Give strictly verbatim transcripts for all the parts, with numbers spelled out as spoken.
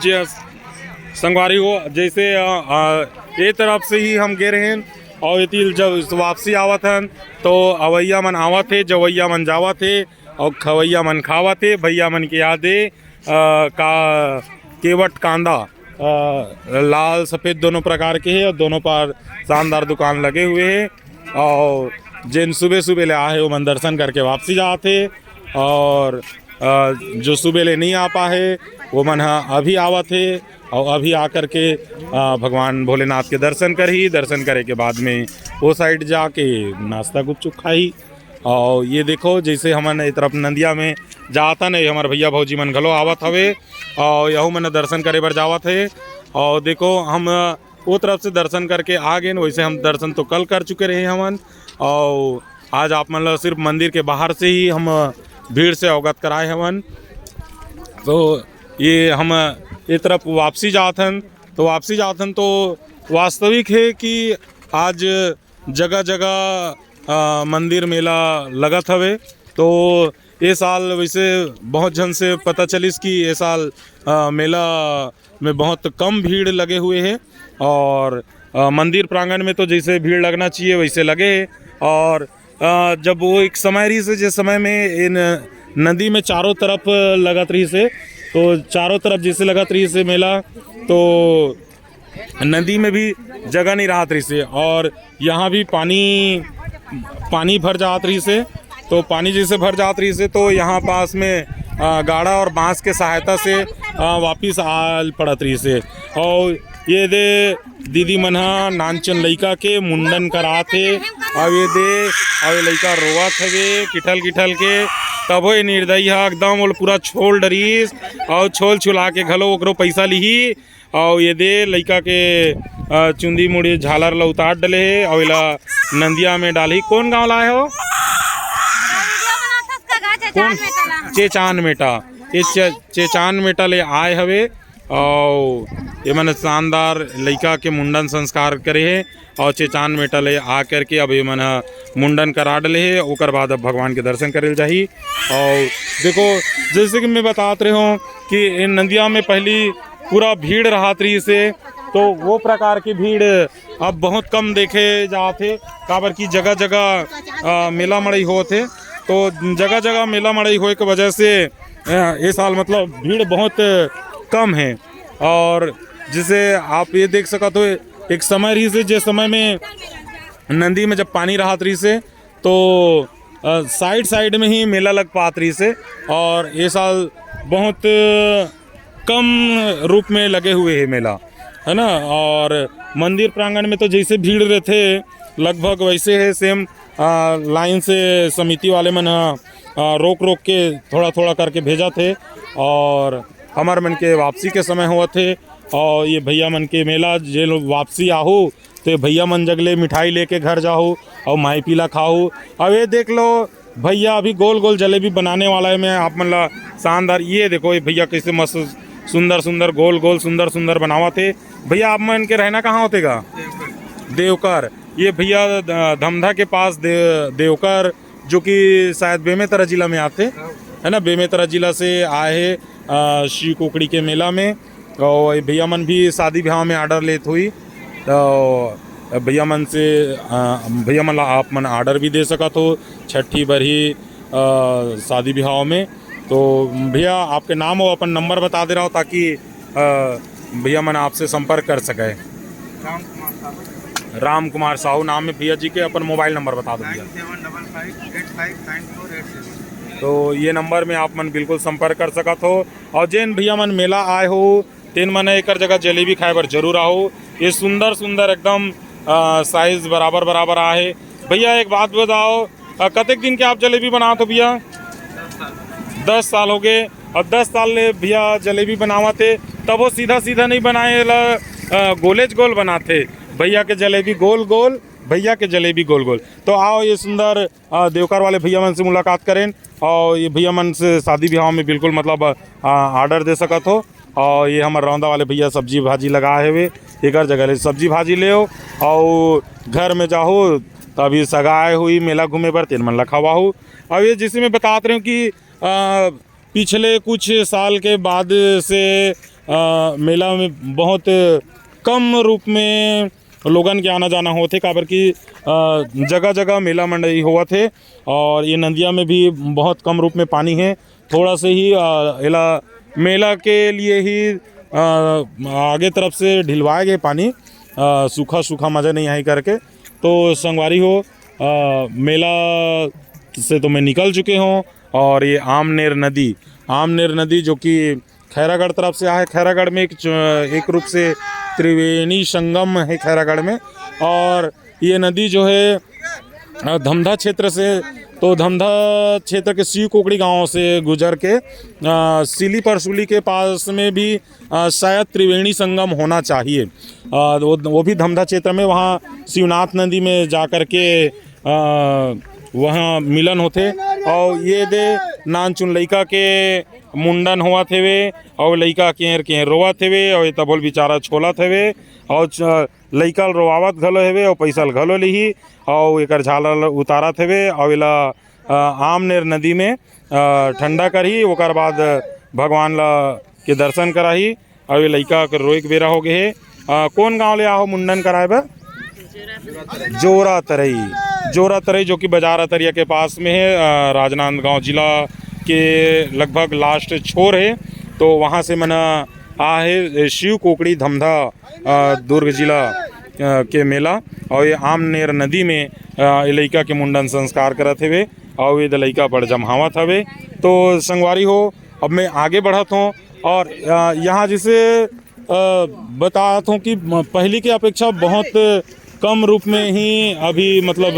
जी हाँ, संगवारी हो, जैसे अ, अ, ये तरफ से ही हम गे रहेन और एती जब वापसी आवत हन तो अवैया मन आवत हे, जवैया मन जावत हे और खवैया मन खावत हे। भैया मन के याद हे अ, का केवट कांदा अ, लाल सफेद दोनों प्रकार के हे और दोनों पर शानदार दुकान लगे हुए हे। और जेन सुबह सुबह ले आए हे, ओमन दर्शन करके वापसी जात हे और अ, जो सुबह ले नहीं आ पाए, वो मन ह अभी आवत हे और अभी आकर के अ, भगवान भोलेनाथ के दर्शन करही। दर्शन करे के बाद में वो साइड जाके नाश्ता गुपचुप खाही। और ये देखो, जैसे हमन ए तरफ नंदिया में जात हन, ये हमर भैया भौजी मन घलो आवत हवे और यहू मन दर्शन करे बर जावत हे। और देखो, हम वो तरफ से दर्शन करके आ गेन, वैसे हम दर्शन तो कल कर चुके रहे हवन। और आज आप मन ला सिर्फ मंदिर के बाहर से ही हम भीड़ से अवगत कराए हवन। तो ये हम ये तरफ वापसी जात हन, तो वापसी जात हन तो वास्तविक हे कि आज जगह जगह अ, मंदिर मेला लगत हवे। तो ये साल वैसे बहुत झन से पता चलिस कि ये साल अ, मेला में बहुत कम भीड़ लगे हुए हे और अ, मंदिर प्रांगण में तो जैसे भीड़ लगना चाहिए वैसे लगे हे। और अ, जब वो एक समय रहिस हे, जिस समय में इन नदी में चारों तरफ लगत रहिस हे, तो चारों तरफ जैसे लगत रहिस हे मेला, तो नदी में भी जगह नहीं रहत रहिस हे और यहाँ भी पानी पानी भर जात रहिस हे। तो पानी जैसे भर जात रहिस हे तो यहाँ पास में अ, गाड़ा और बांस के सहायता से अ, वापिस आल पड़त रहिस हे। और ये दे दीदी मन ह नानचन लइका के मुंडन करात हे। अब ये दे, अब ये लइका रोवत हवे किठल किठल के। तभो ये निर्दयी ह एकदम ओला पूरा छोल डरिस और छोल छुला के घलो ओकरो पैसा लिही। और ये दे लइका के अ, चुंदी मुड़ी झालर ला उतार डले हे और एला नंदिया में डालही। कौन गांव ला आए हो? कौन? चेचान मेटा। ये चे-, चेचान मेटा ले आए हवे। और ये मन शानदार लइका के मुंडन संस्कार करे हे और चेचान मेटा ले आ करके अब ये मन ह मुंडन करा डले हे। ओकर बाद अब भगवान के दर्शन करे ल जाही। और देखो, जैसे कि मैं बतात रहे हूँ कि इन नंदिया में पहली पूरा भीड़ रहत रहिस हे, तो वो प्रकार की भीड़ अब बहुत कम देखे जात हे, काबर कि जगह जगह अ, मेला मड़ई होत हे, तो जगह जगह मेला मड़ई होए के वजह से अ, ये साल मतलब भीड़ बहुत कम हे। और जैसे आप ये देख सकत हो, एक समय रहिस हे, जे समय में नंदी में जब पानी रहत रहिस हे, तो अ, साइड साइड में ही मेला लग पात रहिस हे, और ये साल बहुत कम रूप में लगे हुए हे मेला, है ना। और मंदिर प्रांगण में तो जैसे भीड़ रहथे, लगभग वैसे हे सेम। अ, लाइन से समिति वाले मन ह, अ, रोक रोक के थोड़ा थोड़ा करके भेजत हे, और हमर मन के वापसी के समय होवत हे, और ये भैया मन के मेला जे लोग वापसी आहू, तो ये भैया मन जग ले मिठाई लेके घर जाहू और माई पीला खाहू। अब ये देख लो, भैया अभी गोल गोल जलेबी बनाने वाला है। मैं आप मन ला शानदार, ये देखो, ये भैया कैसे मस्त सुंदर सुंदर गोल गोल सुंदर सुंदर बनावत हे। भैया, आप मन के रहना कहाँ होथे गा? देवकर। ये भैया ध-, धमधा के पास दे-, देवकर, जो कि शायद बेमेतरा जिला में आथे, है ना, बेमेतरा जिला से आए हे अ, शिव कोकड़ी के मेला में। और ये भैया मन भी शादी ब्याह में ऑर्डर लेत होही, तो भैया मन से अ, भैया मन ला आप मन ऑर्डर भी दे सकत हो छठी बरही अ, शादी ब्याह में। तो भैया, आपके नाम और अपन नंबर बता दे रहा हूँ, ताकि अ, भैया मन आपसे संपर्क कर सके। राम कुमार साहू। राम कुमार साहू नाम है भैया जी के। अपन मोबाइल नंबर बता दो भैया। Nine seven double five eight five nine four eight seven. तो ये नंबर में आप मन बिल्कुल संपर्क कर सकत हो। और जेन भैया मन मेला आए हो, तेन मन एकर जगह जलेबी खाए बर जरूर आओ। ये सुंदर सुंदर एकदम अ, साइज बराबर बराबर आहे। भैया, एक बात बताओ, अ, कतेक दिन के आप जलेबी बनात हो भैया? दस साल हो गए। और दस साल ले भैया जलेबी बनावत हे, तब वो सीधा सीधा नहीं बनाए ला, अ, गोलेच गोल बनाते। भैया के जलेबी गोल गोल, भैया के जलेबी गोल गोल। तो आओ, ये सुंदर अ, देवकर वाले भैया मन से मुलाकात करेन, और ये भैया मन से शादी ब्याह में बिल्कुल मतलब अ, ऑर्डर दे सकत हो। और ये हमर रौंदा वाले भैया सब्जी भाजी लगाए हुए, एकर जगह ले सब्जी भाजी ले हो, और घर में जाहो, तो अभी सगाए हुई मेला घूमे बर, तेन मन ला खवाहू। अब ये जैसे मैं बतात रहे हूँ कि अ, पिछले कुछ साल के बाद से अ, मेला में बहुत कम रूप में लोगन के आना जाना होथे, काबर कि, अ, जगह-जगह मेला मंडई होवत हे और ये नंदिया में भी बहुत कम रूप में पानी हे। थोड़ा से ही, अ, एला मेला के लिए ही, अ, आगे तरफ से ढिलवाए गए पानी, अ, सूखा-सूखा मजा नहीं आही करके। तो संगवारी हो, अ, मेला से तो मैं निकल चुके हूँ और ये आमनेर नदी, आमनेर नदी जो कि खैरागढ़ तरफ से आहे। खैरागढ़ में एक च-, एक रूप से त्रिवेणी संगम है खैरागढ़ में। और ये नदी जो है, अ, धमधा क्षेत्र से, तो धमधा क्षेत्र के शिव कोकड़ी गांव से गुजर के, अ, सिली परसुली के पास में भी, अ, शायद त्रिवेणी संगम होना चाहिए। अ, वो, वो भी धमधा क्षेत्र में, वहाँ शिवनाथ नदी में जा कर के, अ, वहाँ मिलन होथे। और ये दे नानचुन लइका के मुंडन होवत हेवे, और लइका केर केर रोवत हेवे, और ये तभो ल बेचारा छोलत हेवे, और च-, लइका ल रोवावत घलो हेवे, और पैसा ल घलो लिही, और एकर झाला ल उतारत हेवे, और एला, अ, आमनेर नदी में, अ, ठंडा करही, ओकर बाद भगवान ल के दर्शन कराही। अउ ये लइका के रोए के बेरा हो गे हे। अ, कोन गांव ले आहो मुंडन कराए बर? जोरा तरई। जोरा तरई, जो कि बाजार अतरिया के पास में हे, अ, राजनांदगांव जिला के लगभग लास्ट छोर हे। तो वहाँ से मन आ हे शिव कोकड़ी धमधा, अ, दुर्ग जिला, अ, के मेला। और ये आमनेर नदी में, अ, ये लइका के मुंडन संस्कार करत हेवे। और ये दे लइका बड़ जम्हावत हवे। तो संगवारी हो, अब मैं आगे बढ़त हूँ और, अ, यहाँ जैसे, अ, बतात हूँ कि म-, पहली के अपेक्षा बहुत कम रूप में ही अभी, मतलब,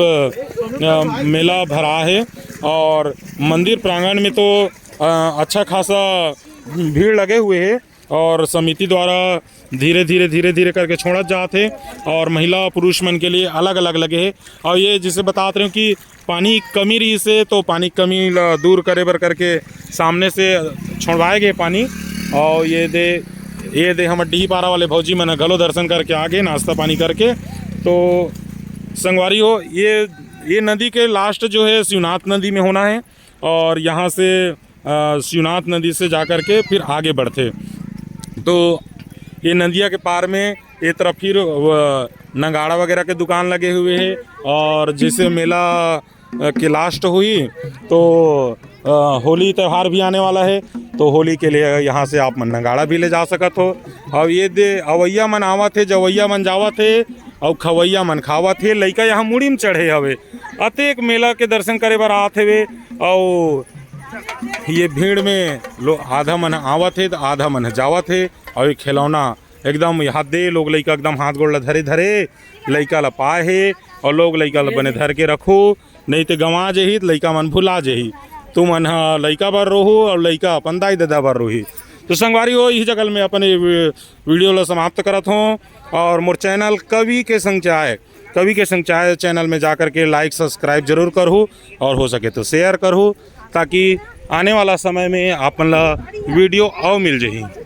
अ, मेला भरा है और मंदिर प्रांगण में तो, अ, अच्छा खासा भीड़ लगे हुए है और समिति द्वारा धीरे धीरे, धीरे धीरे करके छोड़त जात है और महिला पुरुष मन के लिए अलग अलग लगे है। और ये जिसे बतात रहे हूँ कि पानी कमी रहिस हे, तो पानी कमी ला दूर करे बर करके सामने से छोड़वाए गे पानी। और ये दे, ये दे हमर डीह पारा वाले भौजी मन ह घलो दर्शन करके आ गे, नाश्ता पानी करके। तो संगवारी हो, ये, ये नदी के लास्ट जो है शिवनाथ नदी में होना है और यहाँ से, अ, शिवनाथ नदी से जा करके फिर आगे बढ़थे। तो ये नदिया के पार में ये तरफ फिर, अ, नगाड़ा वगैरह के दुकान लगे हुए हैं और जैसे मेला, अ, के लास्ट हुई तो, अ, होली त्यौहार भी आने वाला है, तो होली के लिए यहाँ से आप मन नगाड़ा भी ले जा सकत हो। और ये दे अवैया मन आवत हे, जवैया मन जावत हे, और खवैया मन खावत हे। लइका यहाँ मुड़ी में चढ़े हवे, अतेक मेला के दर्शन करे बर आत हवे। और ये भीड़ में लो-, आधा मन आवत हे, तो आधा मन जावत हे। और ये खिलौना एकदम यहाँ दे, लोग लइका एकदम हाथ गोड़ ला धरे धरे लइका ला पाए हे, और लोग लइका ला बने धर के रखो, नहीं तो गंवा जेही, तो लइका मन भुला जेही। तुमन ह लइका बर रोहू और लइका अपन दाई ददा बर रोही। तो संगवारी हो, इही जगह मैं अपन ये वी-, वीडियो ला समाप्त करत हूँ और मोर चैनल कवि के संग चाय, कवि के संग चाय चैनल में जा करके लाइक सब्सक्राइब जरूर करहू और हो सके तो शेयर करहू, ताकि आने वाला समय में आप मन ला वीडियो और मिल जाही।